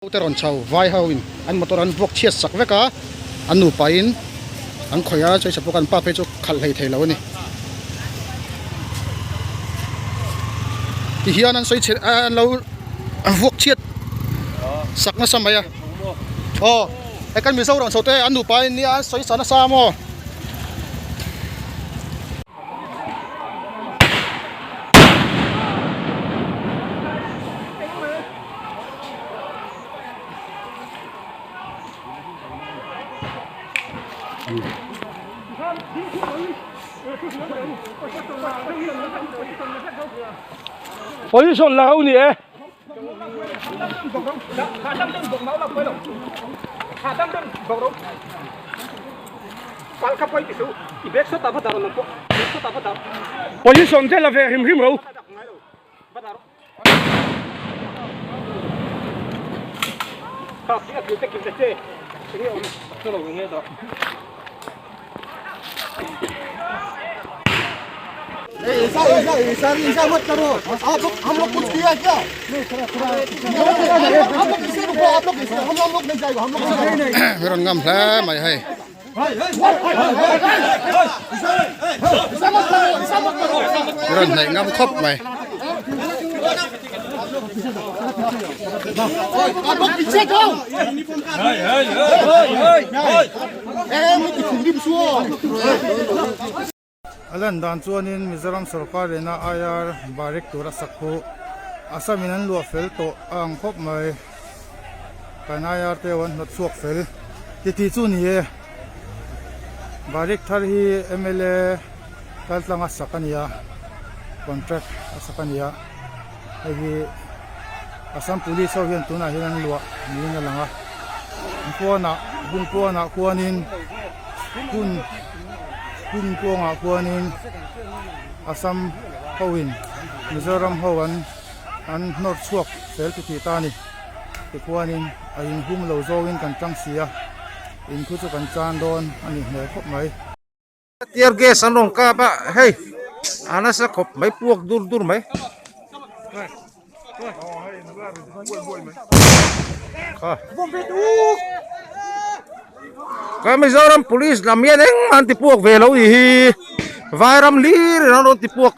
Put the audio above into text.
Te rawn chho vai ho in an motor an vuak chhiat sak vek a an nupa in an khawih a chawisa pawh an pa phei chu khalh hlei thei lo a ni ti hian an sawi chhe an lo vuak chhiat sak nasa mai a aw hei kan mizo rawn chho te an nupa in nia an sawi sa nasa maw. Position la ho ni e. Position te la ve hrim hrim ro. Rawn ngam hle mai hei. Rawn hnaih ngam khawp mai. A lan dan chuanin Mizoram sorkar lehna IR Barek tur a sak khu Assam in an luah fel tawh a ang khawp mai. Kan IR te an hnawt chhuak fel ti tih chu ni e. Barek thar hi mla kaltlang a sak a ni a, contract a sak a ni a. Hei hi Assam Police ho hian tunah hian an luah niin a lang a. Khuanah Bungpuanah khuanin hun. Hmun kawngah khuanin Assam hoin Mizoram ho an an hnawr chhuak fel ti tih ta a ni. Tikhuanin a inhum lo zawngin kan tang si a, in khu chu kan chan dawn a ni hmel khawp mai. Tear gas an rawn kap a, hei a nasa khawp mai puak dur dur mai. Ka Mizoram police lam hian engmah an ti puak ve lo nih hi vairam hlir in an rawn ti puak.